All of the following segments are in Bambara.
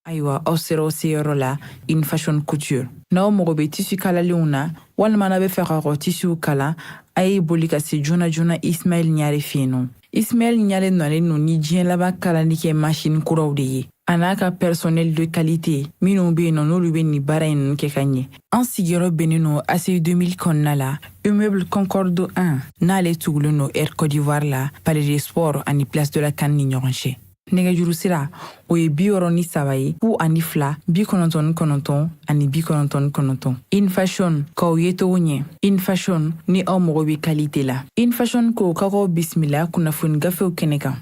Ayiwa, aw sera aw seyɔrɔ la, In Fashion Couture. N'aw mago bɛ tissu kalalenw na, walima n'aw bɛ fɛ k'aw ka tissuw kala, a ye boli ka se joona joona Ismaël Ɲare fɛ yen nɔ. Ismaël Ɲare nalen don ni diɲɛ laban kalali kɛ machine kuraw de ye, a n'a ka personnel de qualité minnu bɛ yen nɔ, n'olu bɛ nin baara in ninnu kɛ ka ɲɛ. An sigiyɔrɔ bɛnnen don ACI 2000 kɔnɔna la, immeuble Concorde 1, n'ale tugulen don Air Côte d'Ivoire la, Palais des Sports ani Place de la CAN ni ɲɔgɔn cɛ. Nɛgɛjuru sira, o ye 63 ye, 02 99 ani 99. In Fashion, k'aw ye cogo ɲɛ. In Fashion, ni aw mago bɛ qualité la. In Fashion ko k'aw bisimila kunnafoni gafew kɛnɛ kan.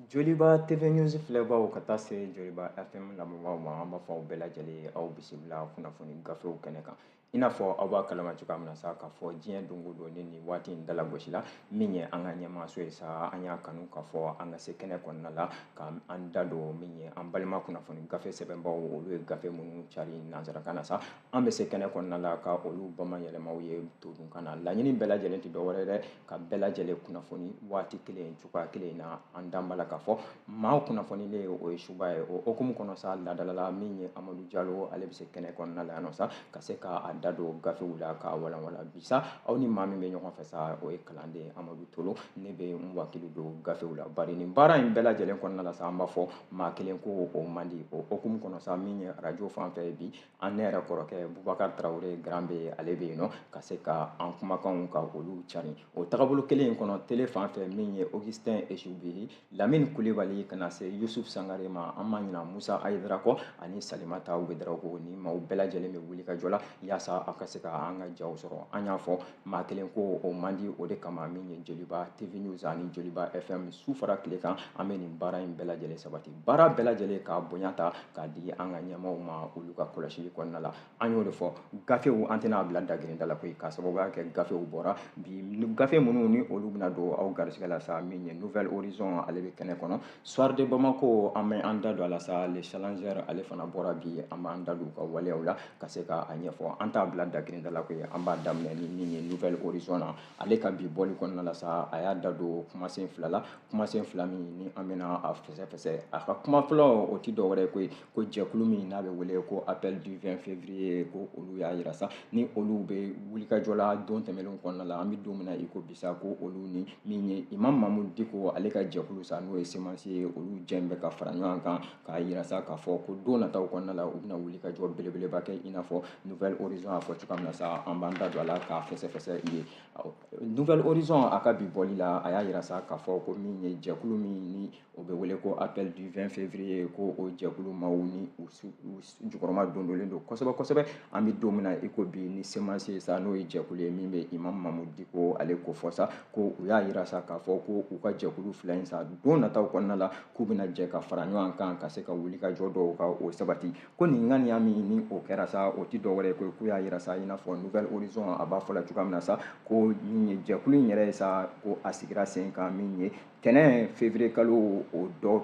Joliba TV News filɛbaw, ka taa se Joliba FM lamɛnbaaw ma, an b'a fɔ aw bɛɛ lajɛlen ye, aw bisimila kunnafoni gafew kɛnɛ kan. I n'a fɔ aw b'a kalama cogoya min na sa, k'a fɔ diɲɛ don o don ni nin waati in dalagosi la, min ye an ka ɲɛmaaso ye sa, an y'a kanu k'a fɔ an ka se kɛnɛ kɔnɔna la ka an da don min ye an balima kunnafoni gafe sɛbɛnbaw, olu ye gafe minnu cari nansarakan na sa, an bɛ se kɛnɛ kɔnɔna la ka olu bamayɛlɛmaw ye todunkan na. Laɲini bɛɛ lajɛlen tɛ dɔwɛrɛ dɛ, ka bɛɛ lajɛlen kunnafoni waati kelen, cogoya kelen na. An dan b'a la k'a fɔ maa kunnafonilen, o ye suba ye. O hukumu kɔnɔ sa, ladalala min ye Amadu Jalo, ale bɛ se kɛnɛ kɔnɔna la yan nɔ sa, ka se ka a da don gafew la k'a walanwalan. Bi sa, aw ni maa min bɛ ɲɔgɔn fɛ sa, o ye kalanden Amadu Tolo. Ne bɛ n wakili don gafew la, bari nin baara in bɛɛ lajɛlen kɔnɔna la sa, an b'a fɔ maa kelen ko o man di. O hukumu kɔnɔ sa, min ye arajo fan fɛ bi, an ne yɛrɛ kɔrɔkɛ Bubakar Tarawele Grand bɛ, ale bɛ yen nɔ ka se ka an kumakanw ka olu cari. O tagabolo kelen in kɔnɔ, tele fan fɛ, min ye Augustin Esubihi, Lamine Kulibali, ka na se Yusuf Sangare ma, an ma ɲina Musa Ayidara kɔ ani Salimata Ouedraogo. Ni maaw bɛɛ lajɛlen bɛ wuli ka jɔ la yaasa aw ka se ka an ka jaw sɔrɔ. An y'a fɔ maa kelen ko o man di, o de kama min ye Joliba TV News ani Joliba FM, su fara tile kan, an bɛ nin baara in bɛɛ lajɛlen sabati, baara bɛɛ lajɛlen ka bonya ta k'a di an ka ɲɛmaaw ma olu ka kɔlɔsili kɔnɔna la. An y'o de fɔ, gafew, an tɛna bila dagirinda la koyi, k'a sababuya kɛ gafew bɔra bi. Gafe minnu ni olu bɛna don aw garisɛgɛ la sa, min ye Nouvel Horizon, ale bɛ kɛnɛ kɔnɔ, Soir de Bamako, an bɛ an da don a la sa, Le Challenger, ale fana bɔra bi, an b'an da don u ka waleyaw la ka se ka a ɲɛfɔ. An t'a bila dagirinda la koyi, an b'a daminɛ ni min ye Nouvel Horizon na. Ale ka bi bɔli kɔnɔna la sa, a y'a da don kumasen fila la, kumasen fila min ni an bɛna a fɛsɛfɛsɛ. A ka kuma fɔlɔ, o tɛ dɔwɛrɛ ye koyi, ko jɛkulu min n'a bɛ wele ko Appel du 20 février, ko olu y'a yira sa ni olu bɛ wulikajɔ la don tɛmɛnlenw kɔnɔna la, an bɛ don min na i ko bi sa, ko olu ni min ye Imam Mahmoud Dicko, ale ka jɛkulu sa, n'o ye CMAS ye, olu jɛn bɛ ka fara ɲɔgɔn kan k'a yira sa k'a fɔ ko don nataw kɔnɔna la, u bɛna wulikajɔ belebeleba kɛ. I n'a fɔ Nouvel Horizon y'a fɔ cogoya min na sa, an b'an da don a la k'a fɛsɛfɛsɛ i ye. Nouvel Horizon, a ka bi bɔli la, a y'a yira sa k'a fɔ ko min ye jɛkulu min ni o bɛ wele ko Appel du 20 février, ko o jɛkulu maaw ni u jukɔrɔma dondolen don kosɛbɛ kosɛbɛ, an bɛ don min na i ko bi, ni CMAS ye sa, n'o ye jɛkulu ye min bɛ Imam Mahmoud Dicko ale ko fɔ sa, ko u y'a yira sa k'a fɔ ko u ka jɛkulu fila in sa, don nataw kɔnɔna la, k'u bɛna jɛ ka fara ɲɔgɔn kan ka se ka wulikajɔ dɔw ka o sabati. Ko nin ŋaniya min ni o kɛra sa, o tɛ dɔwɛrɛ ye ko k'u y'a yira sa, i n'a fɔ Nouvel Horizon a b'a fɔ la cogoya min na sa, ko min ye jɛkulu in yɛrɛ ye sa, ko a sigira sen kan min ye tɛnɛn février kalo o dɔ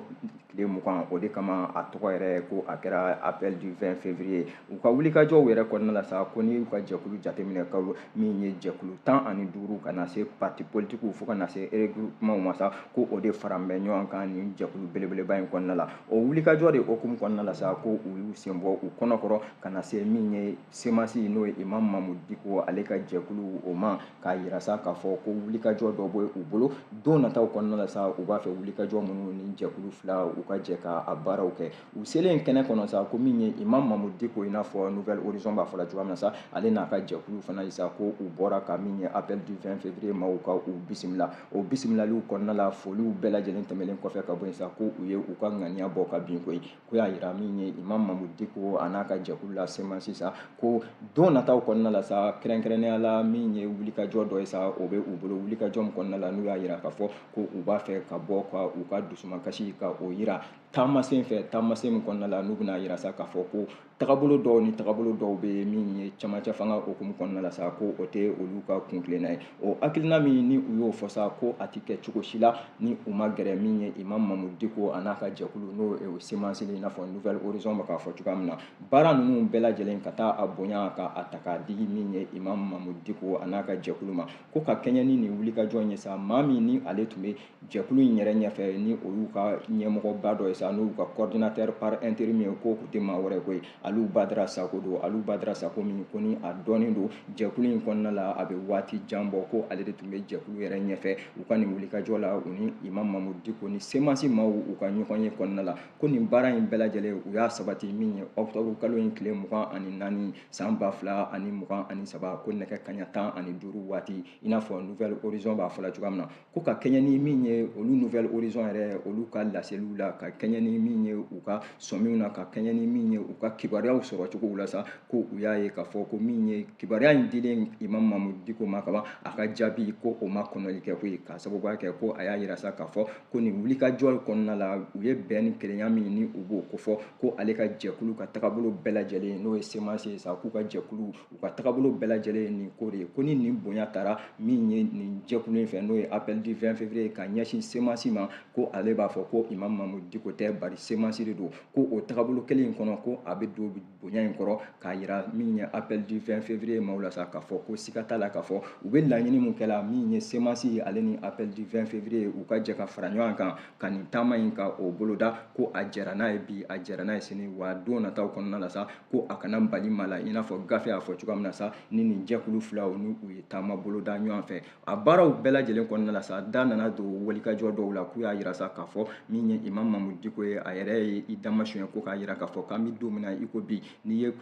tile 20, o de kama a tɔgɔ yɛrɛ ko a kɛra Appel du 20 février. U ka wulikajɔw yɛrɛ kɔnɔna la sa, ko n'i y'u ka jɛkulu jateminɛ, kalo min ye jɛkulu 15 ka na se parti politikiw fo ka na se regroupement ma sa, ko o de fara bɛ ɲɔgɔn kan nin jɛkulu belebeleba in kɔnɔna la. O wulikajɔ de hukumu kɔnɔna la sa, ko u y'u sen bɔ u kɔnɔkɔrɔ ka na se min ye CMAS, n'o ye Imam Mahmoud Dicko ale ka jɛkulu o ma, k'a yira sa k'a fɔ ko wulikajɔ dɔ bɛ u bolo don nataw kɔnɔna la sa, u b'a fɛ wulikajɔ minnu ni jɛkulu fila u ka jɛ ka a baaraw kɛ. U selen kɛnɛ kɔnɔ sa, ko min ye Imam Mahmoud Dicko, i n'a fɔ Nouvel Horizon b'a fɔ la cogoya min na sa, ale n'a ka jɛkulu fana ye sa, ko u bɔra ka min ye Appel du 20 février maaw ka u bisimila. O bisimilaliw kɔnɔna la, foliw bɛɛ lajɛlen tɛmɛnen kɔfɛ ka bɔ yen sa, ko u ye u ka ŋaniya bɔ ka bin koyi, ko y'a yira min ye Imam Mahmoud Dicko a n'a ka jɛkulu la CMAS sa, ko don nataw kɔnɔna la sa, kɛrɛnkɛrɛnnenya la min ye wulikajɔ dɔ ye sa, o bɛ u bolo, wulikajɔ min kɔnɔna la n'u y'a yira k'a fɔ ko u b'a fɛ ka bɔ ka u ka dusumakasi ka o yira taamasen fɛ, taamasen min kɔnɔna la n'u bɛna yira sa k'a fɔ ko tagabolo dɔw ni tagabolo dɔw bɛ min ye camancɛ fanga hukumu kɔnɔna la sa, ko o tɛ olu ka kuntilenna ye. O hakilina min ni u y'o fɔ sa, ko a tɛ kɛ cogo si la ni u ma gɛrɛ min ye Imam Mahmoud Dicko a n'a ka jɛkulu, n'o ye CMAS, i n'a fɔ Nouvel Horizon bɛ k'a fɔ cogoya min na. Baara ninnu bɛɛ lajɛlen ka taa a bonya ka a ta k'a di min ye Imam Mahmoud Dicko a n'a ka jɛkulu ma, ko ka kɛɲɛ ni nin wulikajɔ in ye sa, maa min ni ale tun bɛ jɛkulu in yɛrɛ ɲɛfɛ, ni o y'u ka ɲɛmɔgɔba dɔ ye sa, n'o y'u ka coordinateur par intérim ye, ko tɛ maa wɛrɛ koyi, Aliou Badara Sako don. Aliou Badara Sako min ko ni a dɔnnen don jɛkulu in kɔnɔna la, a bɛ waati jan bɔ ko ale de tun bɛ jɛkulu yɛrɛ ɲɛfɛ u ka nin wulikajɔ la, u ni Imam Mahmoud Dicko ni CMAS maaw u ka ɲɔgɔn ye kɔnɔna la, ko nin baara in bɛɛ lajɛlen u y'a sabati min ye octobre kalo in tile 24 san 2023, ko nɛgɛ kaɲa 15 waati, i n'a fɔ Nouvel Horizon b'a fɔ la cogoya min na, ko ka kɛɲɛ ni min ye olu Nouvel Horizon yɛrɛ olu ka laseliw la, ka kɛɲɛ ni min ye u ka sɔmiw na, ka kɛɲɛ ni min ye u ka kibaruyaw sɔrɔ cogow la sa, ko u y'a ye k'a fɔ ko min ye kibaruya in dilen Imam Mahmoud Dicko ma kaban, a ka jaabi ko o ma kɔnɔli kɛ koyi, k'a sababuya kɛ ko a y'a yira sa k'a fɔ ko nin wulikajɔ kɔnɔna la, u ye bɛn ni kelenya min ni u b'o kofɔ, ko ale ka jɛkulu ka tagabolo bɛɛ lajɛlen, n'o ye CMAS ye sa, k'u ka jɛkulu u ka tagabolo bɛɛ lajɛlen nin ko de ye, ko ni nin bonya taara min ye nin jɛkulu in fɛ, n'o ye appel du 20 février ka ɲɛsin CMAS ma, ko ale b'a fɔ ko Imam Mahmoud Dicko tɛ, bari CMAS de don, ko o tagabolo kelen in kɔnɔ, ko a bɛ don bonya in kɔrɔ k'a yira min ye appel du 20 février maaw la sa, k'a fɔ ko siga t'a la k'a fɔ u bɛ laɲini mun kɛla min ye CMAS ale ni appel du 20 février u ka jɛ ka fara ɲɔgɔn kan ka nin taama in ka o boloda, ko a jɛra n'a ye bi, a jɛra n'a ye sini, wa don nataw kɔnɔna la sa, ko a kana bali maa la, i n'a fɔ gafe y'a fɔ cogoya min na sa, ni nin jɛkulu filaw ni u ye taama boloda ɲɔgɔn fɛ. A baaraw bɛɛ lajɛlen kɔnɔna la sa, da nana don walikajɔ dɔw la, k'u y'a yira sa k'a fɔ min ye Imam Mahmoud Dicko ye, a yɛrɛ ye i damasiyɛn ko k'a yira k'a fɔ k'an bɛ don min na i ko bi, n'i ye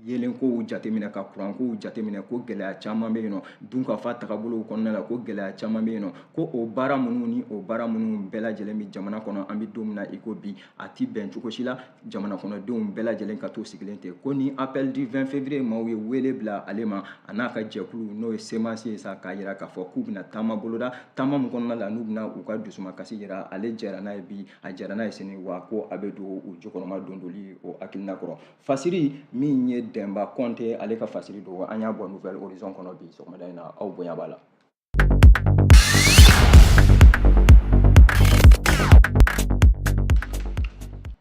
yeelenkow jateminɛ ka kurankow jateminɛ, ko gɛlɛya caman bɛ yen nɔ, dunkafa tagabolow kɔnɔna la, ko gɛlɛya caman bɛ yen nɔ, ko o baara minnu ni o baara minnu bɛɛ lajɛlen bɛ jamana kɔnɔ, an bɛ don min na i ko bi, a ti bɛn cogo si la jamana kɔnɔdenw bɛɛ lajɛlen ka to sigilen ten, ko ni appel du 20 février maaw ye wele bila ale ma a n'a ka jɛkulu, n'o ye CMAS ye sa, k'a yira k'a fɔ k'u bɛna taama boloda, taama min kɔnɔna la n'u bɛna u ka dusumakasi yira, ale jɛra n'a ye bi, a jɛra n'a ye sini, wa ko a bɛ don u jukɔrɔma dondoli o hakilina kɔrɔ. Fasiri min ye Demba Kɔnte ale ka fasiri don, an y'a bɔ Nouvel Horizon kɔnɔ bi sɔgɔmada in na, aw bonya b'a la.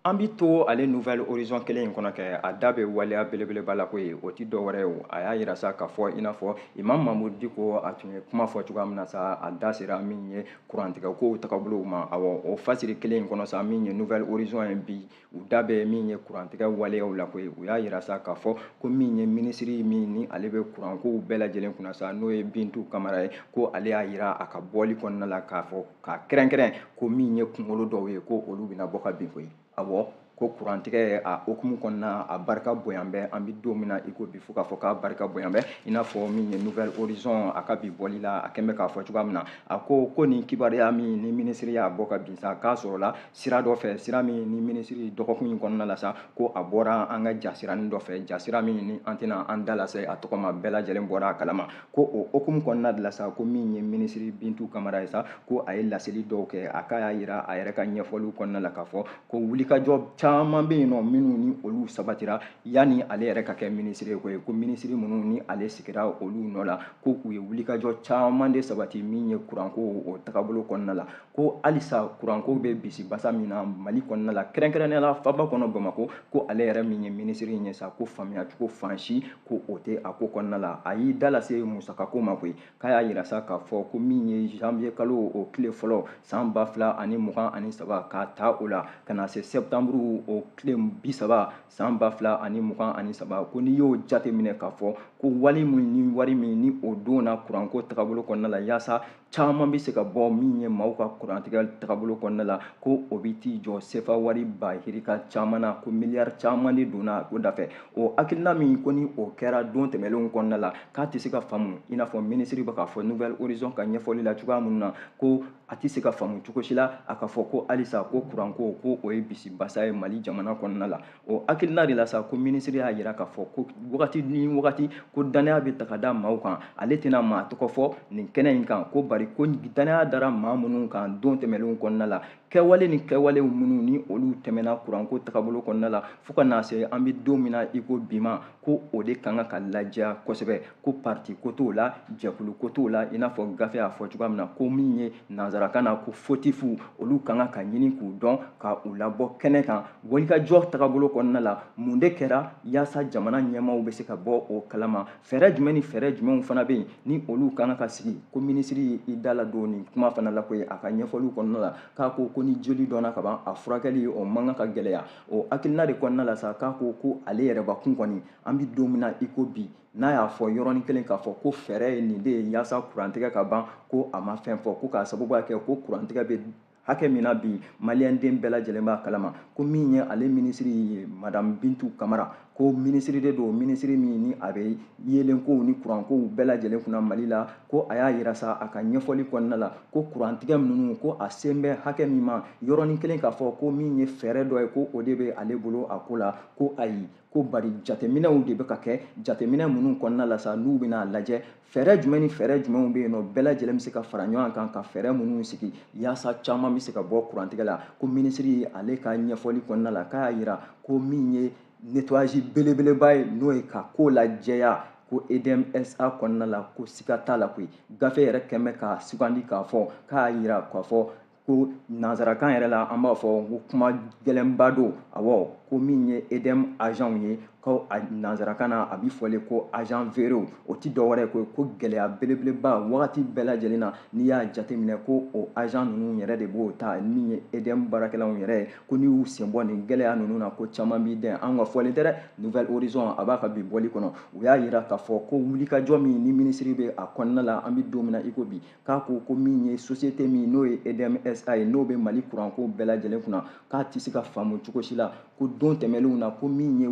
An bi to ale Nouvel Horizon kelen in kɔnɔ kɛ, a da bɛ waleya belebeleba la koyi, o ti dɔwɛrɛ ye o. A y'a yira sa k'a fɔ i n'a fɔ Imam Mahmoud Dicko a tun ye kuma fɔ cogoya min na sa, a da sera min ye kurantigɛkow tagabolow ma. Awɔ, o fasiri kelen in kɔnɔ sa, min ye Nouvel Horizon ye bi, u da bɛ min ye kurantigɛ waleyaw la koyi. U y'a yira sa k'a fɔ ko min ye minisiri min ni ale bɛ kurankow bɛɛ lajɛlen kunna sa, n'o ye Bintu Kamara ye, ko ale y'a yira a ka bɔli kɔnɔna la k'a fɔ k'a kɛrɛnkɛrɛn ko min ye kunkolo dɔw ye, ko olu bɛna bɔ ka bin koyi. Awɔ, ko kurantigɛ a hukumu kɔnɔna a barika bonya bɛ, an bɛ don min na i ko bi, fo k'a fɔ k'a barika bonya bɛ, i n'a fɔ min ye Nouvel Horizon a ka bi bɔli la, a kɛn bɛ k'a fɔ cogoya min na, a ko ko nin kibaruya min ni minisiri y'a bɔ ka bin sa, k'a sɔrɔla sira dɔ fɛ, sira min ni minisiri dɔgɔkun in kɔnɔna la sa, ko a bɔra an ka jasiranin dɔ fɛ, jasira min ni an tɛna an da lase a tɔgɔ ma, bɛɛ lajɛlen bɔra a kalama, ko o hukumu kɔnɔna de la sa, ko min ye minisiri Bintu Kamara ye sa, ko a ye laseli dɔw kɛ, a k'a y'a yira a yɛrɛ ka ɲɛfɔliw kɔnɔna la k'a fɔ ko wulikajɔ caman bɛ yen nɔ minnu ni olu sabatira yanni ale yɛrɛ ka kɛ minisiri ye koyi, ko minisiri minnu ni ale sigira olu nɔ la, ko u ye wulikajɔ caman de sabati min ye kuranko o tagabolo kɔnɔna la, ko halisa kuranko bɛ bisibasa min na Mali kɔnɔna la, kɛrɛnkɛrɛnnenya la faaba kɔnɔ Bamakɔ, ko ale yɛrɛ min ye minisiri in ye sa, ko faamuyacogo fan si ko o tɛ a ko kɔnɔna la. A y'i da lase musakako ma koyi, k'a y'a yira sa k'a fɔ ko min ye janvier kalo o tile fɔlɔ san 2023 k'a ta o la ka na se septembre o tile 30 san 2023, ko n'i y'o jateminɛ k'a fɔ ko wali min ni wari min ni o don na kuranko tagabolo kɔnɔna la, yaasa caman bɛ se ka bɔ min ye maaw ka kurantigɛ tagabolo kɔnɔna la, ko o bɛ t'i jɔ sefa wari ba hirika caman na, ko miliyari caman de donna o dafɛ. O hakilina min ko ni o kɛra don tɛmɛnlenw kɔnɔna la, k'a tɛ se ka faamu, i n'a fɔ minisiri bɛ k'a fɔ Nouvel Horizon ka ɲɛfɔli la cogoya minnu na, ko a tɛ se ka faamu cogo si la a ka fɔ ko halisa ko kuranko ko o ye bisibasa ye Mali jamana kɔnɔna la. O hakilina de la sa, ko minisiri y'a yira k'a fɔ ko wagati ni wagati ko danaya bɛ ta ka da maaw kan, ale tɛna maa tɔgɔ fɔ nin kɛnɛ in kan, ko bari bari ko danaya dara maa minnu kan don tɛmɛnlenw kɔnɔna la, kɛwale ni kɛwalew minnu ni olu tɛmɛna kuranko tagabolo kɔnɔna la fo ka na se an bɛ don min na i ko bi ma, ko o de ka kan ka lajɛya kosɛbɛ. Ko parti ko t'o la, jɛkulu ko t'o la, i n'a fɔ gafe y'a fɔ cogoya min na, ko min ye nanzarakan na ko fautif, olu ka kan ka ɲini k'u dɔn ka u labɔ kɛnɛ kan. Wulikajɔ tagabolo kɔnɔna la, mun de kɛra yaasa jamana ɲɛmaaw bɛ se ka bɔ o kalama? Fɛɛrɛ jumɛn ni fɛɛrɛ jumɛnw fana bɛ yen ni olu ka kan ka sigi? Ko minisiri i da la don nin kuma fana la koyi a ka ɲɛfɔliw kɔnɔna la, k'a ko ko ni joli dɔnna ka ban, a furakɛli o man kan ka gɛlɛya. O hakilina de kɔnɔna la sa, k'a ko ko ale yɛrɛbakun kɔni, an bɛ don min na i ko bi, n'a y'a fɔ yɔrɔnin kelen k'a fɔ ko fɛɛrɛ ye nin de ye yaasa kurantigɛ ka ban, ko a ma fɛn fɔ, ko k'a sababuya kɛ ko kurantigɛ bɛ hakɛ min na bi, maliyɛnden bɛɛ lajɛlen b'a kalama. Ko min ye ale minisiri ye, madame Bintu Kamara, ko minisiri de don, minisiri min ni a bɛ yeelenkow ni kurankow bɛɛ lajɛlen kunna Mali la, ko a y'a yira sa a ka ɲɛfɔli kɔnɔna la ko kurantigɛ ninnu, ko a sen bɛ hakɛ min ma, yɔrɔnin kelen k'a fɔ ko min ye fɛɛrɛ dɔ ye, ko o de bɛ ale bolo a ko la, ko ayi, ko bari jateminɛw de bɛ ka kɛ, jateminɛ minnu kɔnɔna la sa, n'u bɛna lajɛ fɛɛrɛ jumɛn ni fɛɛrɛ jumɛnw bɛ yen nɔ, bɛɛ lajɛlen bɛ se ka fara ɲɔgɔn kan ka fɛɛrɛ minnu sigi yaasa caman bɛ se ka bɔ kurantigɛ la. Ko minisiri ale ka ɲɛfɔli kɔnɔna la, k'a y'a yira ko min ye nettoyage belebeleba ye, n'o ye ka ko lajɛya, ko EDM SA kɔnɔna la, ko siga t'a la koyi. Gafe yɛrɛ kɛn bɛ k'a sugandi k'a fɔ k'a yira k'a fɔ ko nanzarakan yɛrɛ la, an b'a fɔ ko kuma gɛlɛnba don. Awɔ, ko min ye EDM agent ye, ko a nanzarakan na a bɛ fɔlen ko agent véreux, o ti dɔwɛrɛ ye ko gɛlɛya belebeleba wagati bɛɛ lajɛlen na. N'i y'a jateminɛ ko o agent ninnu yɛrɛ de b'o ta, min ye EDM baarakɛlaw yɛrɛ ye, ko n'i y'u sen bɔ nin gɛlɛya ninnu na, ko caman b'i dɛn. An ka fɔlen tɛ dɛ, Nouvel Horizon a b'a ka bi bɔli kɔnɔ, u y'a yira k'a fɔ ko wulikajɔ min ni minisiri bɛ a kɔnɔna la, an bɛ don min na i ko bi, k'a ko ko min ye société min n'o ye EDM SA ye, n'o bɛ Mali kuranko bɛɛ lajɛlen kunna, k'a tɛ se ka faamu cogo si la ko don tɛmɛnlenw na, ko min ye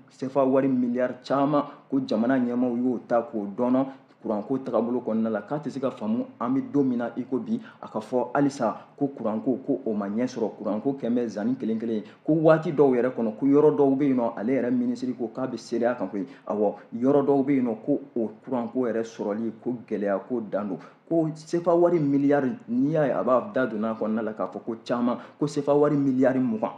sefa wari miliyari caman, ko jamana ɲɛmaaw y'o ta k'o dɔnɔ kuranko tagabolo kɔnɔna la, k'a tɛ se ka faamu an bɛ don min na i ko bi, a ka fɔ halisa ko kuranko ko o ma ɲɛ sɔrɔ, kuranko kɛn bɛ zanni kelen kelen ye, ko waati dɔw yɛrɛ kɔnɔ, ko yɔrɔ dɔw bɛ yen nɔ, ale yɛrɛ minisiri ko k'a bɛ seereya kan koyi. Awɔ, yɔrɔ dɔw bɛ yen nɔ, ko o kuranko yɛrɛ sɔrɔli ko gɛlɛya ko dan don, ko sefa wari miliyari, n'i y'a ye a b'a da donna a kɔnɔna la k'a fɔ ko caman, ko sefa wari miliyari 20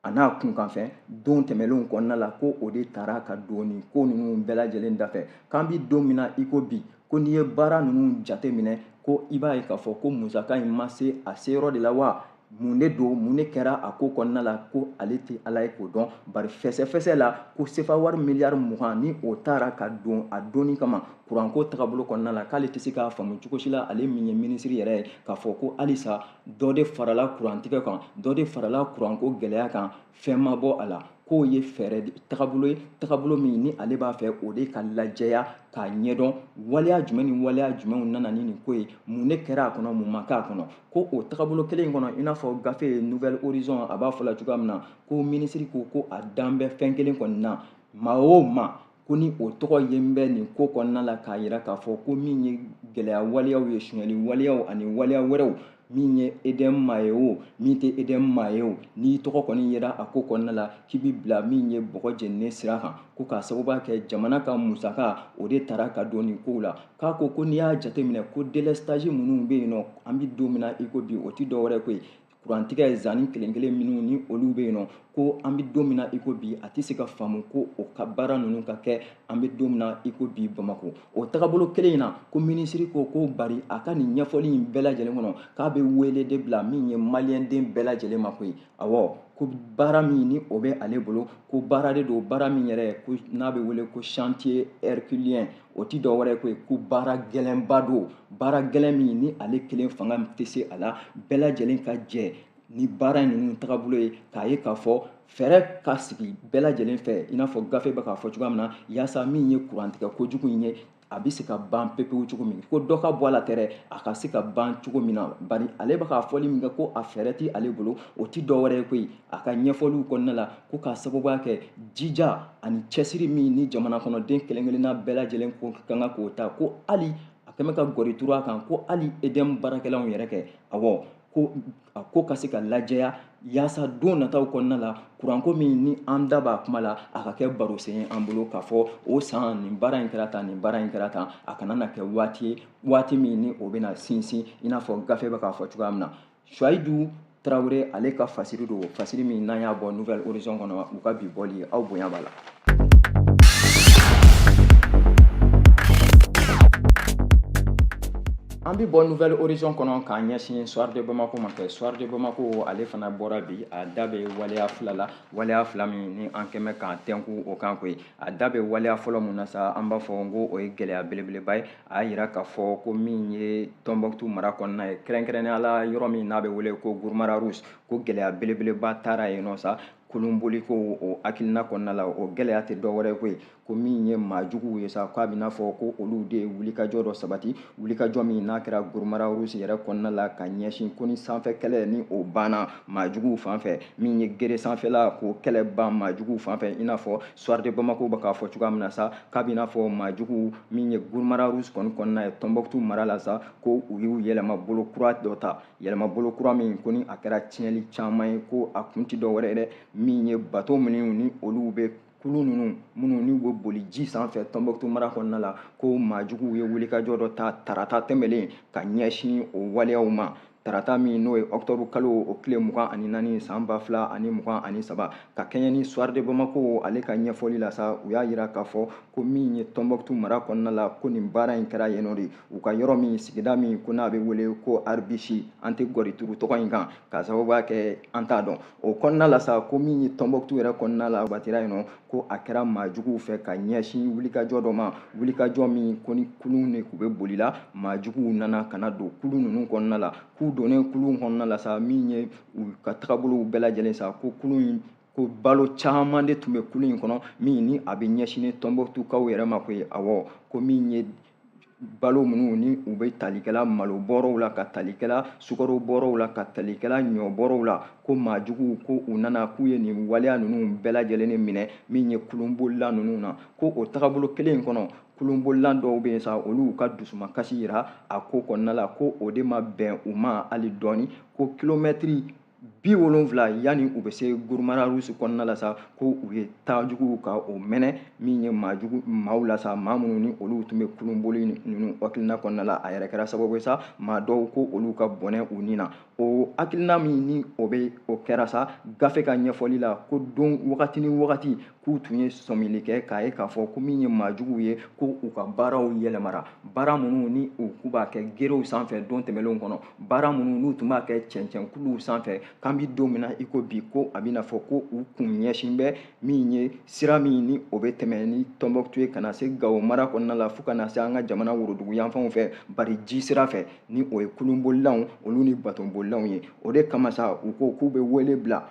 a n'a kunkanfɛn don tɛmɛnlenw kɔnɔna la, ko o de taara ka don nin ko ninnu bɛɛ lajɛlen dafɛ. K'an bɛ don min na i ko bi, ko n'i ye baara ninnu jate minɛ, ko i b'a ye k'a fɔ ko musaka in ma se a seyɔrɔ de la wa, mun de don, mun de kɛra a ko kɔnɔna la, ko ale tɛ Ala ye k'o dɔn, bari fɛsɛfɛsɛ la, ko sefa wari miliyari 20 ni o taara ka don a donni kama kuranko tagabolo kɔnɔna la, k'ale tɛ se k'a faamu cogo si la, ale min ye minisiri yɛrɛ ye, k'a fɔ ko halisa dɔ de farala kurantigɛ kan, dɔ de farala kuranko gɛlɛya kan, fɛn ma bɔ a la, k'o ye fɛɛrɛ tagabolo ye, tagabolo min ni ale b'a fɛ o de ka lajɛya k'a ɲɛdɔn, waleya jumɛn ni waleya jumɛnw nana ni nin ko ye, mun de kɛra a kɔnɔ, mun ma k'a kɔnɔ. Ko o tagabolo kelen in kɔnɔ, i n'a fɔ gafe ye Nouvel Horizon a b'a fɔ la cogoya min na, ko minisiri ko ko a dan bɛ fɛn kelen kɔni na, maa o maa ko ni o tɔgɔ ye bɛ nin ko kɔnɔna la, k'a yira k'a fɔ ko min ye gɛlɛya waleyaw ye, sonyali waleyaw ani waleya wɛrɛw, min ye EDM maa ye o, min tɛ EDM maa ye o, n'i tɔgɔ kɔni yera a ko kɔnɔna la, k'i b'i bila min ye bɔgɔ jeninen sira kan, ko k'a sababuya kɛ jamana ka musaka o de taara ka don nin kow la. K'a ko ko n'i y'a jateminɛ ko délestage minnu bɛ yen nɔ, an bɛ don min na i ko bi, o tɛ dɔwɛrɛ ko ye kurantigɛ zanni kelen kelen minnu ni olu bɛ yen nɔ, ko an bɛ don min na i ko bi, a tɛ se ka faamu ko o ka baara ninnu ka kɛ an bɛ don min na i ko bi Bamakɔ. O tagabolo kelen in na, ko minisiri ko ko bari a ka nin ɲɛfɔli in bɛɛ lajɛlen kɔnɔ, k'a bɛ wele de bila min ye maliyɛnden bɛɛ lajɛlen ma koyi. Awɔ, ko baara min ni o bɛ ale bolo, ko baara de don, baara min yɛrɛ ko n'a bɛ wele ko chantier herculien, o ti dɔwɛrɛ ko ye ko baara gɛlɛnba don, baara gɛlɛn min ni ale kelen fanga tɛ se a la, bɛɛ lajɛlen ka jɛ ni baara ninnu tagabolo ye, k'a ye k'a fɔ fɛɛrɛ ka sigi bɛɛ lajɛlen fɛ, i n'a fɔ gafe bɛ k'a fɔ cogoya min na, yaasa min ye kurantigɛ kojugu in ye, a bɛ se ka ban pepewu cogo min, ko dɔ ka bɔ a la tɛ dɛ, a ka se ka ban cogo min na. Bari ale bɛ k'a fɔli min kɛ ko a fɛɛrɛ tɛ ale bolo, o tɛ dɔwɛrɛ ye koyi a ka ɲɛfɔliw kɔnɔna la, ko k'a sababuya kɛ jija ani cɛsiri min ni jamana kɔnɔden kelen kelenna bɛɛ lajɛlen ko ka kan k'o ta, ko hali a kɛn bɛ ka gɔri turu a kan, ko hali EDM baarakɛlaw yɛrɛ kɛ. Awɔ, ko a ko ka se ka lajɛya yaasa don nataw kɔnɔna la kuranko min ni an da b'a kuma la a ka kɛ barosen ye an bolo k'a fɔ o san nin baara in kɛra tan, nin baara in kɛra tan, a kana na kɛ waati ye waati min ni o bɛna sinsin i n'a fɔ gafe bɛ k'a fɔ cogoya min na. Suwayidu Tarawele ale ka fasiri don, fasiri min n'an y'a bɔ Nouvel Horizon kɔnɔ, u ka bi bɔli, aw bonya b'a la. An bɛ bɔ Nouvel Horizon kɔnɔ k'an ɲɛsin Soir de Bamako ma kɛ. Soir de Bamako ale fana bɔra bi, a da bɛ waleya fila la, waleya fila min ni an kɛmɛ k'an tɛnku o kan koyi. A da bɛ waleya fɔlɔ mun na sa, an b'a fɔ n ko o ye gɛlɛya belebeleba ye. A y'a yira k'a fɔ ko min ye Tɔnbɔkutu mara kɔnɔna ye, kɛrɛnkɛrɛnnenya la yɔrɔ min n'a bɛ wele ko Gurumara Rouge, ko gɛlɛya belebeleba taara yen nɔ sa kolonboli ko o hakilina kɔnɔna la. O gɛlɛya tɛ dɔwɛrɛ koyi, ko min ye maa juguw ye sa, k'a bɛna fɔ ko olu de ye wulikajɔ dɔ sabati, wulikajɔ min n'a kɛra Gurumara Rouge yɛrɛ kɔnɔna la ka ɲɛsin ko ni sanfɛ kɛlɛ ni o banna maa juguw fan fɛ, min ye gere sanfɛla k'o kɛlɛ ban maa juguw fan fɛ, i n'a fɔ Soir de Bamako bɛ k'a fɔ cogoya min na sa, k'a bɛna fɔ maa juguw min ye Gurumara Rouge kɔni kɔnɔna ye Tɔnbɔkutu mara la sa, ko u y'u yɛlɛma bolo kura dɔ ta, yɛlɛma bolo kura min ko ni a kɛra tiɲɛli caman ye, ko a kun tɛ dɔwɛrɛ ye dɛ, min ye bato minnu ni olu bɛ kulu ninnu minnu n'u bɛ boli ji sanfɛ Tɔnbɔkutu mara kɔnɔna la, ko maajuguw ye wulikajɔ dɔ ta tarata tɛmɛlen ka ɲɛsin o waleyaw ma. Tarata min n'o ye ɔkutɔburu kalo o tile 24 san 2023, ka kɛɲɛ ni Soir de Bamako ale ka ɲɛfɔli la sa, u y'a yira k'a fɔ ko min ye Tɔnbɔkutu mara kɔnɔna la, ko nin baara in kɛra yen nɔ de, u ka yɔrɔ min sigida min ko n'a bɛ wele ko Arbichi, an tɛ gɔrituru tɔgɔ in kan k'a sababuya kɛ an t'a dɔn. O kɔnɔna la sa, ko min ye Tɔnbɔkutu yɛrɛ kɔnɔna la batira yen nɔ, ko a kɛra maa juguw fɛ ka ɲɛsin wulikajɔ dɔ ma, wulikajɔ min ko ni kulun de tun bɛ boli la, maa juguw nana ka na don kulun ninnu kɔnɔna la. K'u donnen kulun kɔnɔna la sa, min ye u ka tagabolow bɛɛ lajɛlen sa, ko kulun in ko balo caman de tun bɛ kulun in kɔnɔ min ni a bɛ ɲɛsin Tɔnbɔkutukaw yɛrɛ ma koyi. Awɔ, ko min ye balo minnu ni u bɛ talikɛla malo bɔrɔw la, ka talikɛla sukaro bɔrɔw la, ka talikɛla ɲɔ bɔrɔw la, ko maa juguw ko u nana k'u ye nin waleya ninnu bɛɛ lajɛlen minɛ min ye kulunbolila ninnu na. Ko o tagabolo kelen in kɔnɔ, kulunbolilan dɔw bɛ yen sa, olu ka dusumakasi yira a ko kɔnɔna la, ko o de ma bɛn u ma hali dɔɔni, ko kilomɛtiri 70 yanni u bɛ se Gurumara Rouge kɔnɔna la sa, ko u ye taajuguw ka o mɛnɛ min ye maajugu maaw la sa, maa minnu ni olu tun bɛ kulunboli ninnu hakilina kɔnɔna la. A yɛrɛ kɛra sababu ye sa, maa dɔw ko olu ka bɔnɛ u ni na. O hakilina min ni o bɛ o kɛra sa, gafe ka ɲɛfɔli la, ko don wagati ni wagati k'u tun ye sɔmili kɛ k'a ye k'a fɔ ko min ye maajuguw ye, ko u ka baaraw yɛlɛmara, baara minnu ni u k'u b'a kɛ gerew sanfɛ don tɛmɛnlenw kɔnɔ, baara minnu n'u tun b'a kɛ cɛncɛnkuluw sanfɛ, k'an bɛ don min na i ko bi, ko a bɛna fɔ ko u kun ɲɛsin bɛ min ye sira min ni o bɛ tɛmɛ ni Tɔnbɔkutu ye ka na se Gawo mara kɔnɔna la fo ka na se an ka jamana worodugu yanfanw fɛ, bari ji sira fɛ ni o ye kulunbolilanw olu ni batonbolilanw ye. O de kama sa, u ko k'u bɛ wele bila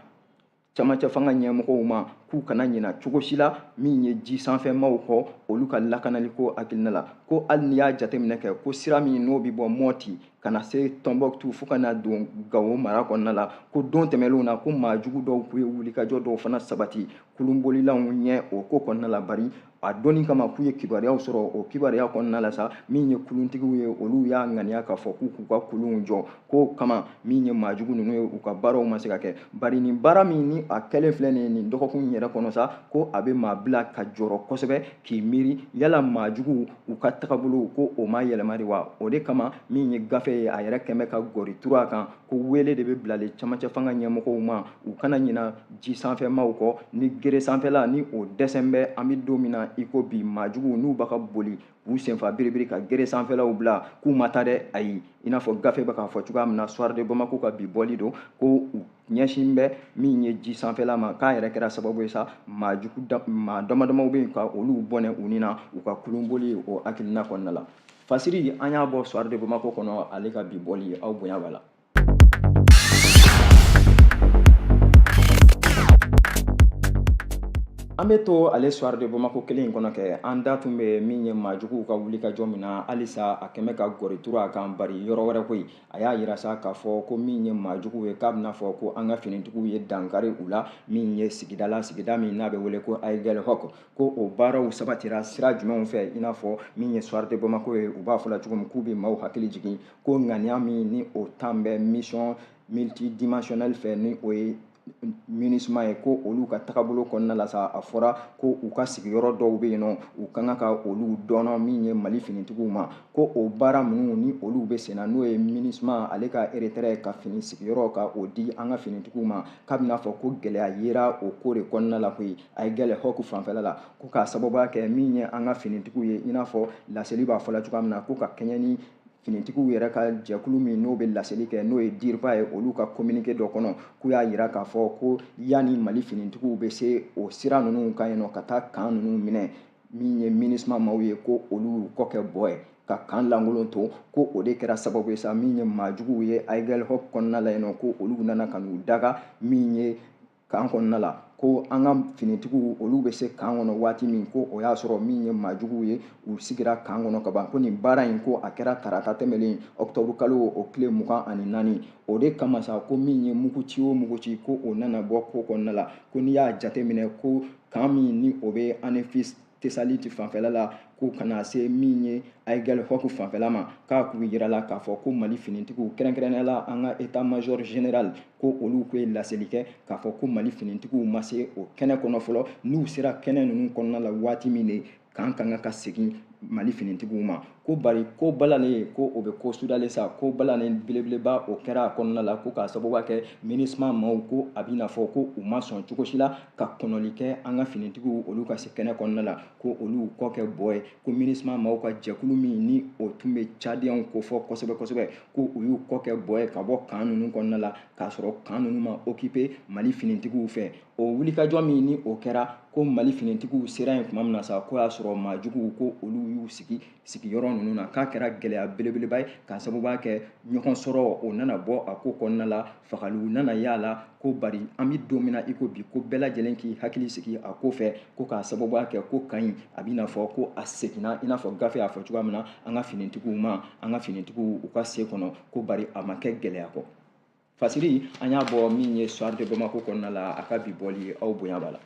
camancɛ fanga ɲɛmɔgɔw ma k'u kana ɲina cogo si la min ye ji sanfɛmaw kɔ olu ka lakanaliko hakilina la. Ko hali n'i y'a jateminɛ kɛ, ko sira min n'o bɛ bɔ Mɔti ka na se Tɔnbɔkutu fo ka na don Gawo mara kɔnɔna la, ko don tɛmɛnlenw na ko maa jugu dɔw k'u ye wulikajɔ dɔw fana sabati kulunbolilanw ɲɛ o ko kɔnɔna la, bari a dɔnni kama k'u ye kibaruyaw sɔrɔ. O kibaruya kɔnɔna la sa, min ye kuluntigiw ye, olu y'a ŋaniya k'a fɔ k'u k'u ka kulunw jɔ, k'o kama min ye maajugu ninnu ye u ka baaraw ma se ka kɛ, bari nin baara min ni a kɛlen filɛ nin ye nin dɔgɔkun in yɛrɛ kɔnɔ sa, ko a bɛ maa bila ka jɔrɔ kosɛbɛ k'i miiri yala maajuguw u ka tagabolo ko o ma yɛlɛma de wa. O de kama min ye gafe ye a yɛrɛ kɛn bɛ ka gɔri turu a kan, ko wele de bɛ bilalen camancɛ fanga ɲɛmɔgɔw ma, u kana ɲina ji sanfɛmaw kɔ ni gere sanfɛla ni o dɛsɛ bɛ an bɛ don min na i ko bi, maajuguw n'u b'a ka boli k'u senfa biribiri ka gere sanfɛlaw bila k'u ma taa dɛ, ayi, i n'a fɔ gafe bɛ k'a fɔ cogoya min na, Soir de Bamako ka bi bɔli don, ko u ɲɛsin bɛ min ye ji sanfɛla ma, k'a yɛrɛ kɛra sababu ye sa, maa jugu maa dama damaw bɛ yen ka olu bɔnɛ u ni na u ka kulunboli o hakilina kɔnɔna la. Fasiri an y'a bɔ Soir de Bamako kɔnɔ, ale ka bi bɔli, aw bonya b'a la. An bɛ to ale Soir de Bamako kelen in kɔnɔ kɛ, an da tun bɛ min ye maajuguw ka wulikajɔ min na, halisa a kɛmɛ ka gɔri turu a kan, bari yɔrɔ wɛrɛ koyi. A y'a yira sa k'a fɔ ko min ye maajuguw ye, k'a bɛna fɔ ko an ka finitigiw ye dankari u la min ye sigida la, sigida min n'a bɛ wele ko Aguelhok, ko o baaraw sabatira sira jumɛnw fɛ, i n'a fɔ min ye Soir de Bamako ye, u b'a fɔ la cogo min k'u bɛ maaw hakili jigin ko ŋaniya min ni o tan bɛ mission multidimensionnel fɛ, ni o ye MINUSMA ye, ko olu ka tagabolo kɔnɔna la sa, a fɔra ko u ka sigiyɔrɔ dɔw bɛ yen nɔ, u ka kan ka olu dɔn min ye Mali finitigiw ma, ko o baara minnu ni olu bɛ sen na, n'o ye MINUSMA ale ka retrait ka fini sigiyɔrɔ ka o di an ka finitigiw ma, k'a bɛna fɔ ko gɛlɛya yera o ko de kɔnɔna la koyi Aguelhok fanfɛla la, ko k'a sababuya kɛ min ye an ka finitigiw ye, i n'a fɔ laseli b'a fɔla cogoya min na, ko ka kɛɲɛ ni finitigiw yɛrɛ ka jɛkulu min n'o bɛ laseli kɛ, n'o ye DIRPA ye, olu ka communiqué dɔ kɔnɔ, k'u y'a yira k'a fɔ ko yanni Mali finitigiw bɛ se o sira ninnu kan yen nɔ ka taa camp ninnu minɛ, min ye MINUSMA maaw ye, ko olu y'u kɔ kɛ bɔ ye ka camp lankolon to, ko o de kɛra sababu ye sa min ye maajuguw ye Aguelhok kɔnɔna la yen nɔ, ko olu nana ka n'u daga min ye camp kɔnɔna la, ko an ka finitigiw olu bɛ se camp kɔnɔ waati min, ko o y'a sɔrɔ min ye maajuguw ye u sigira camp kɔnɔ ka ban, ko nin baara in ko a kɛra tarata tɛmɛlen octobre kalo o tile 24. O de kama sa ko min ye mugu ci o mugu ci, ko o nana bɔ ko kɔnɔna la, ko n'i y'a jateminɛ ko camp min ni o bɛ Anéfis Tessalit fanfɛla la, ko kana se min ye Aguelhok fanfɛla ma, k'a k'u yira la k'a fɔ ko Mali finitigiw kɛrɛnkɛrɛnnenya la an ka état major général, ko olu ko ye laseli kɛ k'a fɔ ko Mali finitigiw ma se o kɛnɛ kɔnɔ fɔlɔ, n'u sera kɛnɛ ninnu kɔnɔna la waati min de camp kan ka segin Mali finitigiw ma, ko bari ko balalen ko o bɛ ko sudalen sa, ko balalen belebeleba o kɛra a kɔnɔna la, ko k'a sababu kɛ MINUSMA maaw ko a bɛna fɔ ko u ma sɔn cogo si la ka kɔnɔli kɛ an ka finitigiw olu ka se kɛnɛ kɔnɔna la, ko olu kɔ kɛ bɔ ye, ko MINUSMA maaw ka jɛkulu min ni o tun bɛ Tchadiens ko fɔ kosɛbɛ kosɛbɛ, ko u y'u kɔ kɛ bɔ ye ka bɔ camp ninnu kɔnɔna la k'a sɔrɔ camp ninnu ma occupé Mali finitigiw fɛ. O wulikajɔ min ni o kɛra, ko Mali finitigiw sera yen tuma min na sa, ko y'a sɔrɔ maajuguw ko olu y'u sigi sigiyɔrɔ ninnu na, k'a kɛra gɛlɛya belebeleba ye k'a sababuya kɛ ɲɔgɔn sɔrɔ o nana bɔ a ko kɔnɔna la, fagaliw nana y'a la, ko bari an bɛ don min na i ko bi, ko bɛɛ lajɛlen k'i hakili sigi a ko fɛ, ko k'a sababuya kɛ ko camp in a bɛna fɔ ko a seginna i n'a fɔ gafe y'a fɔ cogoya min na an ka finitigiw ma, an ka finitigiw u ka se kɔnɔ, ko bari a ma kɛ gɛlɛya kɔ. Fasiri an y'a bɔ min ye Soir de Bamako kɔnɔna la, a ka bi bɔli aw bonya b'a la.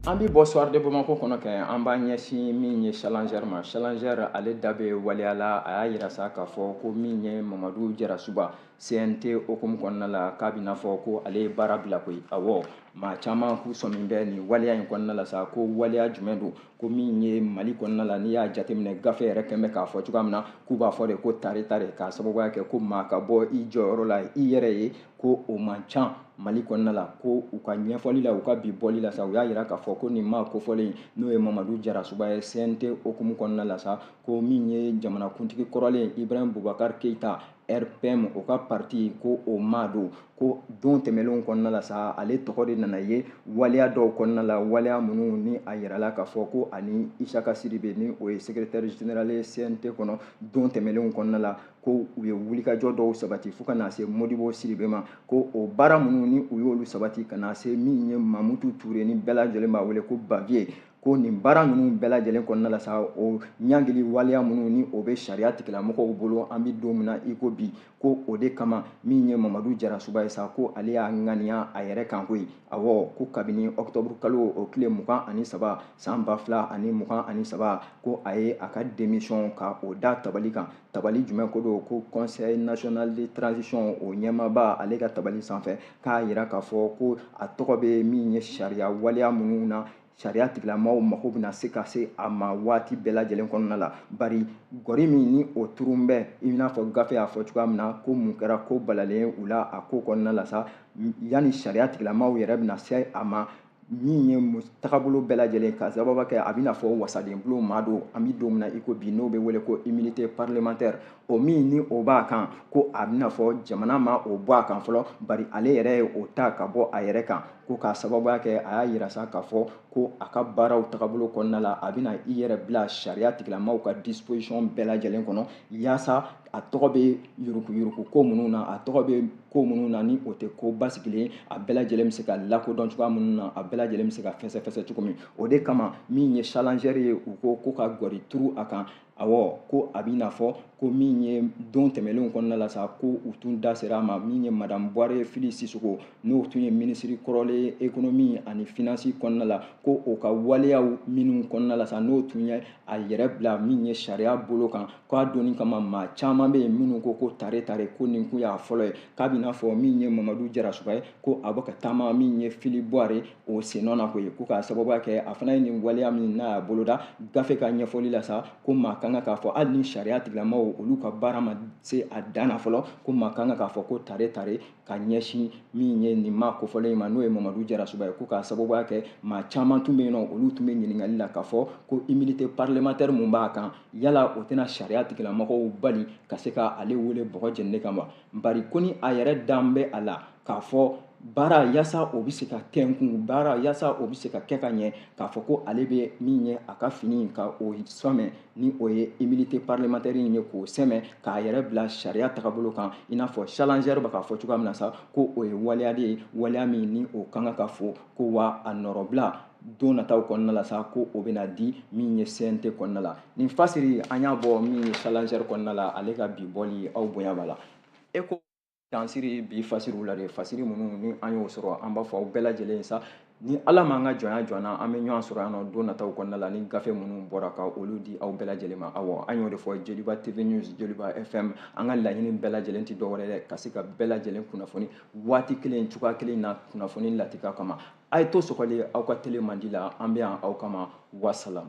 An bɛ bɔ Soir de Bamako kɔnɔ kɛ an b'an ɲɛsin min ye Challenger ma. Challenger ale da bɛ waleya la, a y'a yira sa k'a fɔ ko min ye Mamadu Jarasuba CNT hukumu kɔnɔna la, k'a bɛna fɔ ko ale ye baara bila koyi. Awɔ, maa caman k'u sɔmin bɛ nin waleya in kɔnɔna la sa, ko waleya jumɛn don, ko min ye Mali kɔnɔna la, n'i y'a jateminɛ gafe yɛrɛ kɛn bɛ k'a fɔ cogoya min na, k'u b'a fɔ de ko tare tare, k'a sababuya kɛ ko maa ka bɔ i jɔyɔrɔ la i yɛrɛ ye, ko o man ca Mali kɔnɔna la. Ko u ka ɲɛfɔli la, u ka bi bɔli la sa, u y'a yira k'a fɔ ko nin maa kofɔlen n'o ye Mamadu Jarasuba ye CNT hukumu kɔnɔna la sa, ko min ye jamanakuntigi kɔrɔlen Ibrahim Boubacar Keïta RPM o ka parti, ko o maa don, ko don tɛmɛnlenw kɔnɔna la sa, ale tɔgɔ de nana ye waleya dɔw kɔnɔna la, waleya minnu ni a yirala k'a fɔ ko ani Isaka Sidibe ni o ye secrétaire général ye CNT kɔnɔ, don tɛmɛnlenw kɔnɔna la ko u ye wulikajɔ dɔw sabati fo ka na se Modibo Sidibe ma, ko o baara minnu ni u y'olu sabati ka na se min ye Mamutu Ture ni bɛɛ lajɛlen b'a wele ko Bavieux, ko nin baara ninnu bɛɛ lajɛlen kɔnɔna la sa, o ɲangili waleya minnu ni o bɛ sariya tigilamɔgɔw bolo an bɛ don min na i ko bi, ko o de kama min ye Mamadu Jarasuba ye sa, ko ale y'a ŋaniya a yɛrɛ kan koyi. Awɔ, ko kabini octobre kalo o tile 23 san 2023, ko a ye a ka démission ka o da tabali kan. Tabali jumɛn ko don, ko Conseil national de transition o ɲɛmaaba ale ka tabali sanfɛ, k'a yira k'a fɔ ko a tɔgɔ bɛ min ye sariya waleya minnu na, sariya tigilamaaw mako bɛna se ka se a ma waati bɛɛ lajɛlen kɔnɔna la, bari gɔri min ni o turun bɛ i n'a fɔ gafe y'a fɔ cogoya min na, ko mun kɛra ko balalen u la a ko kɔnɔna la sa, yanni sariya tigilamaaw yɛrɛ bɛna se a ma min ye tagabolo bɛɛ lajɛlen ka sababu kɛ a bɛna fɔ wasadenbulon maa don an bɛ don min na i ko bi, n'o bɛ wele ko immunité parlementaire, o min ni o b'a kan, ko a bɛna fɔ jamana ma o bɔ a kan fɔlɔ, bari ale yɛrɛ ye o ta ka bɔ a yɛrɛ kan, ko k'a sababuya kɛ a y'a yira sa k'a fɔ ko a ka baaraw tagabolo kɔnɔna la, a bɛna i yɛrɛ bila sariya tigilamaaw ka disposition bɛɛ lajɛlen kɔnɔ, yaasa a tɔgɔ bɛ yuruguyurugu ko minnu na, a tɔgɔ bɛ ko minnu na ni o tɛ ko basigilen, a bɛɛ lajɛlen bɛ se ka lakodɔn cogoya minnu na, a bɛɛ lajɛlen bɛ se ka fɛsɛfɛsɛ cogo min. O de kama min ye Challenger ye, u ko ko ka gɔri turu a kan. Awɔ, ko a b'i n'a fɔ ko min ye don tɛmɛnlenw kɔnɔna la sa, ko u tun da sera a ma, min ye madame Buware Fili Sisoko, n'o tun ye minisiri kɔrɔlen ye économie ani finance kɔnɔna la, ko o ka waleyaw minnu kɔnɔna la sa, n'o tun ye a yɛrɛ bila min ye sariya bolo kan, k'a donni kama maa caman bɛ yen minnu ko ko tare tare, ko nin kun y'a fɔlɔ ye, k'a b'i n'a fɔ min ye Mamadu Jarasuba ye, ko a bɛ ka taama min ye Fili Buware o sennɔ na koyi, ko k'a sababuya kɛ a fana ye nin waleya min n'a y'a boloda. Gafe ka ɲɛfɔli la sa, ko maa kan k'a fɔ hali ni sariya tigilamaaw olu ka baara ma se a dan na fɔlɔ, ko maa kan k'a fɔ ko tare tare ka ɲɛsin min ye nin maa kofɔlen in ma, n'o ye Mamadu Jarasuba ye, ko k'a sababuya kɛ maa caman tun bɛ yen nɔ, olu tun bɛ ɲininkali la k'a fɔ ko immunité parlementaire mun b'a kan, yala o tɛna sariya tigilamɔgɔw bali ka se ka ale wele bɔgɔ jeninen kama? Bari ko ni a yɛrɛ dan bɛ a la k'a fɔ baara yaasa o bɛ se ka tɛnkun, baara yaasa o bɛ se ka kɛ ka ɲɛ, k'a fɔ ko ale bɛ min ye a ka fini ka o sɔmɛ, ni o ye immunité parlementaire in ye, k'o sɛmɛ k'a yɛrɛ bila sariya tagabolo kan, i n'a fɔ Challenger bɛ k'a fɔ cogoya min na sa, ko o ye waleya de ye, waleya min ni o kan ka fo, ko wa a nɔrɔbila don nataw kɔnɔna la sa, ko o bɛna di min ye CNT kɔnɔna la. Nin fasiri an y'a bɔ min ye Challenger kɔnɔna la, ale ka bi bɔli, aw bonya b'a la. E ko dansiri bi fasiriw la de, fasiri minnu ni an y'o sɔrɔ, an b'a fɔ aw bɛɛ lajɛlen sa, ni Ala m'an ka jɔnya jɔ an na, an bɛ ɲɔgɔn sɔrɔ yan nɔ don nataw kɔnɔna la ni gafe minnu bɔra ka olu di aw bɛɛ lajɛlen ma. Awɔ, an y'o de fɔ, Joliba TV News, Joliba FM, an ka laɲini bɛɛ lajɛlen tɛ dɔwɛrɛ dɛ, ka se ka bɛɛ lajɛlen kunnafoni waati kelen cogoya kelen na, kunnafoni latika kama. A ye to sɔgɔli aw ka tele mandi la, an bɛ yan aw kama. Wasalam.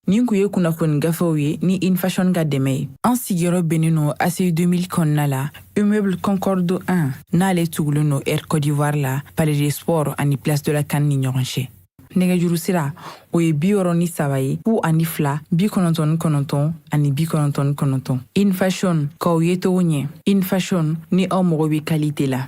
Nin kun ye kunnafoni gafew ye ni Infashion ka dɛmɛ ye. An sigiyɔrɔ bɛnnen no ACI 2000 kɔnɔna la, immeuble Concorde 1, n'ale tugulen no Air Côte d'Ivoire la, Palais des Sports ani Place de la CAN ni ɲɔgɔn cɛ. Nɛgɛjuru sira o ye 63 ye, 02 99 ani 99. Infashion, k'aw ye cogo ɲɛ. Infashion, ni aw mago bɛ qualité la.